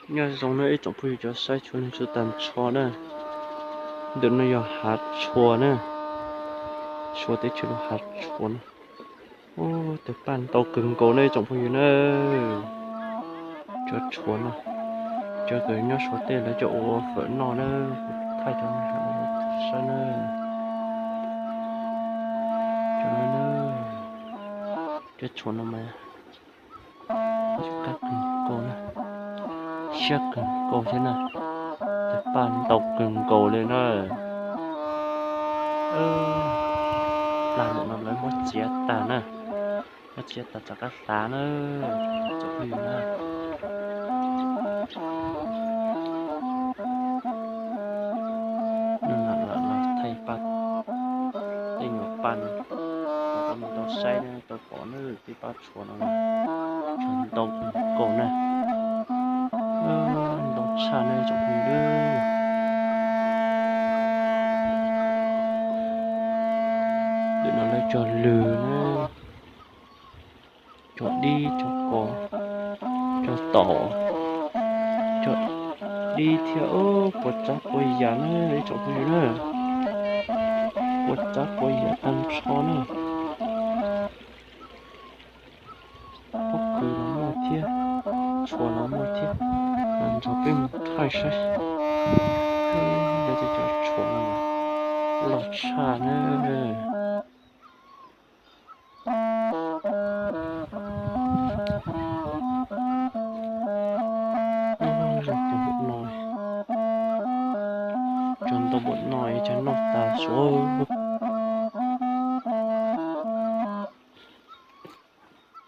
Nyob zoo na ib tsoom phooj ywg cov saib tshua neeg tshua tag nrho na. Ntawm no yog hav tshua na, tshua teb chaws no hav tshua na. Ub, tus paj ntau kawg nkaus na ib tsoom phooj ywg na. Cov tshua no, cov uas nyob Suav teb lawv cov ua fawm noj na, thaij rau nej saib na. Cov no, cov tshua no mas qab kawg nkaus na, siab kawg nkaus thiab na. Tus paj ntau kawg nkaus li na. Plag ntawm no lawv muab txiav tag na, muab txiav tag rov qab hlav na, tsoom phooj ywg na. Los thaij paj, tej nyuag paj no rau nej tau saib na, tau pom na, tej paj tshua no tshua ntau kawg nkaus na. Ntau tshaj na tsoom phooj ywg. Ntawm no lawv cog lws na, cog dib, cog kos, cog taum, cog dib thiab. Ub, puas tsav puas yam na ib tsoom phooj ywg na, puas tsav puas yam tag nrho na. Pob kws los muaj thiab, tshua los muaj thiab. Nrog peb mus thaij saib, peb tej cov tshua no loj tshaj na. Zoo tus npaum no, cog ntau npaum no es cas noj tas suav.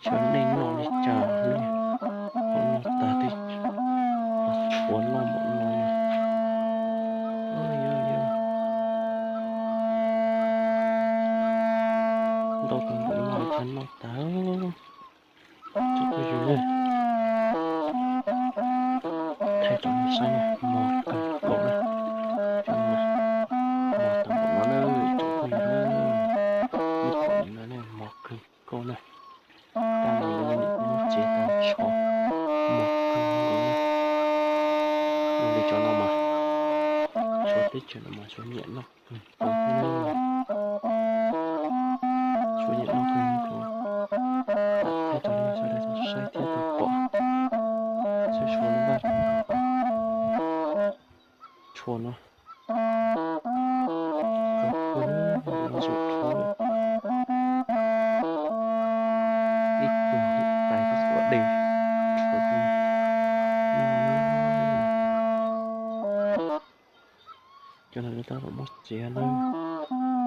Xyov nej noj li cas, ho noj tas tej tshua loj npaum no na. Ntau tus npaum no cas noj tas. Tsoom phooj ywg na, thaij rau nej saib na, mos kawg nkaus na. Cov no mos tau npaum no na tsoom phooj ywg na, nej pom no na, mos kawg nkaus na. Paj no lawv muab txiav tag nrho, mos kawg nkaus na. Yog li cov no mas, Suav teb chaws no mas Suav nyiam noj kawg nkaus thiab na. Suav nyiam noj kawg nkaus. Thaij rau nej sawv daws tau saib thiab tau pom. Saib tshua no, tshua no, ib tug tais tab ua dej tshua no. Cov no lawv tab tom muab txiav na,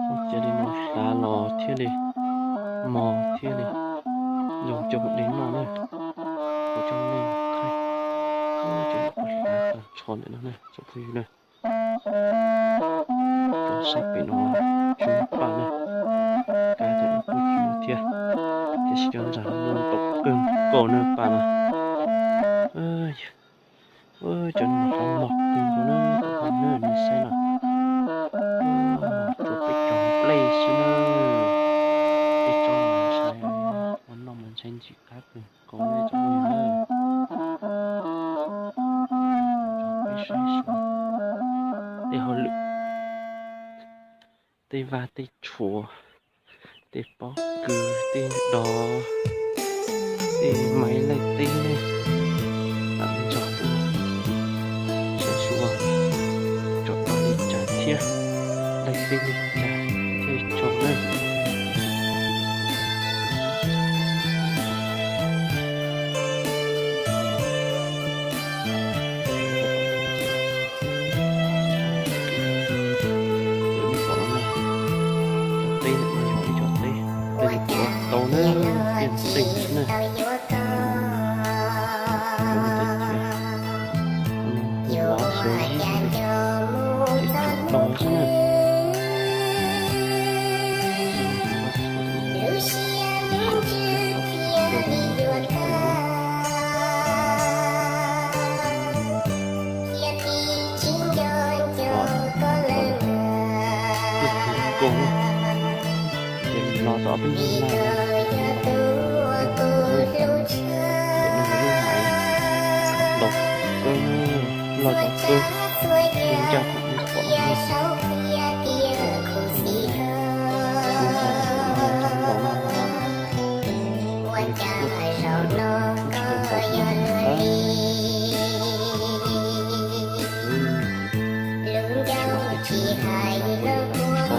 muab txiav li no hlav los thiaj li mos thiaj li zoo coj mus de noj na. Kuv coj nej thaij, cov no puab hlav tag nrho ntawm no na tsoom phooj ywg na. Cov saib pem no tsis muaj paj na, kav tias kuj tsis muaj thiab, tiam sis cov ntsag no ntau kawg nkaus na paj no. Cov no mas hlav mos kawg nkaus na, nej saib no, mos tsuas peb caug nplej xwb na. Peb caug nplej, ua noj mas ntshai ntsim qab kawg nkaus na tsoom phooj ywg na. Peb saib suav tej hauj lwm, tej vaj tej tshua, tej pob kws, tej dov, tej maiv laij teb, lam nrog saib suav tsom paj li cas thiab, laij teb li cas thiaj tsaug na. Cov nej pom no na, cov teb no yog ib cov teb, teb ua tau na, tiaj nteeg xwb na. Cov no teb chaws no, lov xyov yib xwb, teb chaws do xwb na. Ces los tau ob peb hnub no, ces nws lub maiv los Koj loj cov kawg, ncaj kuv ib qho no. Kuv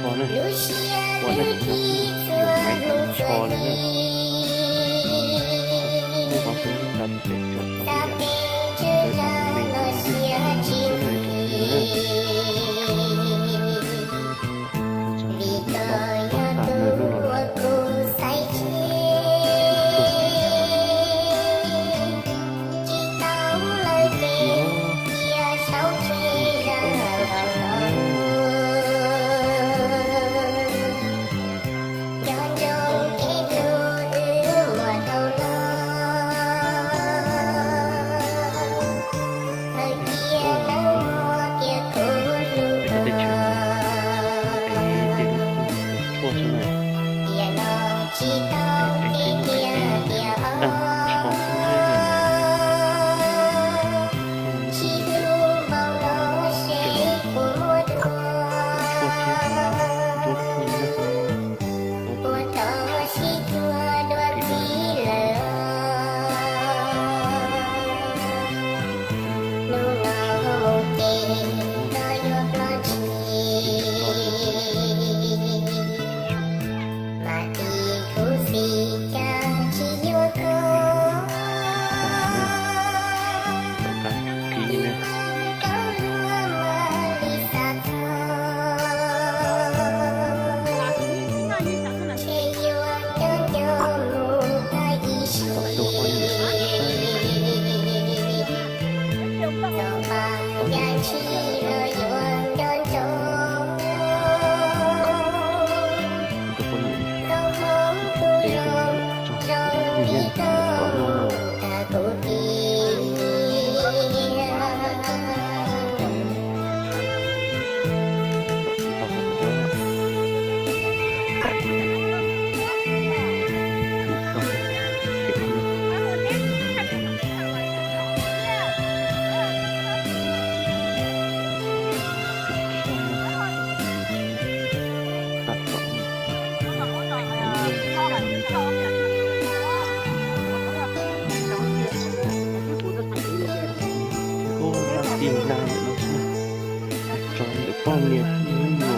qhov no los no, kuv tsis tau npaum no na. Tsis tau npaum no na. Tsho na, hais tias maiv dab tsi no tsho na, ua dab tsi no kuj yuav maiv tsho li na. Muaj qhov xwb nta pem tsom tau ib yam, nkawd tau me ntawd na. Txog tau tas nws lub no lawm. Peb cov teb chaws no, peb tej lub qub tshuaj xwb na. Peb tej no peb tej tag tsho xwb na. Tshuaj thiab nruab qhwj na. Ua tiag na, ntawm no xwb na, tso ntawm poj niam me nyuam no,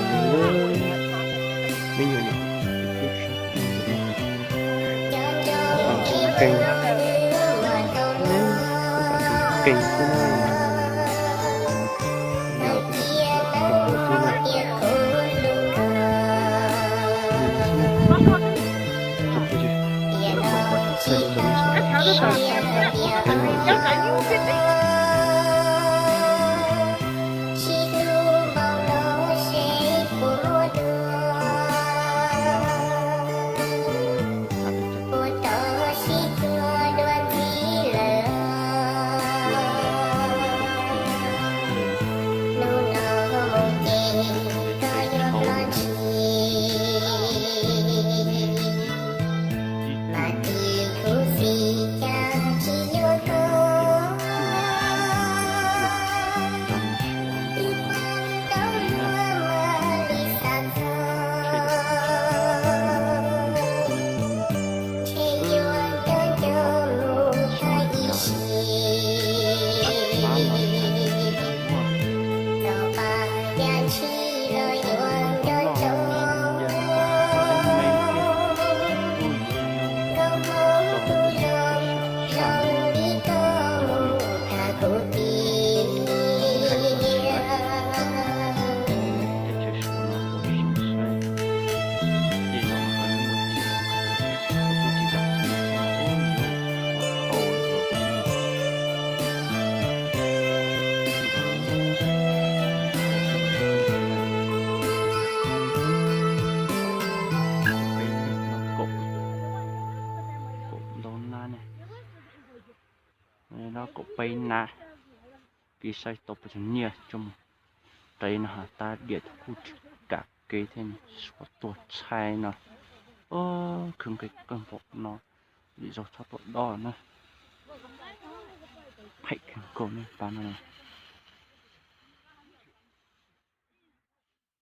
me nyuam no, keeg, keeg xwb na. Kaum ntau nab ne, no kaum peb nab, kev saib tau puas tseem nyiaj coj mus. Qe no has tab diam kuj tsis kam kev thiab, suav tuag tshaib no. Khwv nqi kawg npaum no, Lwm zaus txhob tuaj dob na. Phem kawg nkaus ne pab no.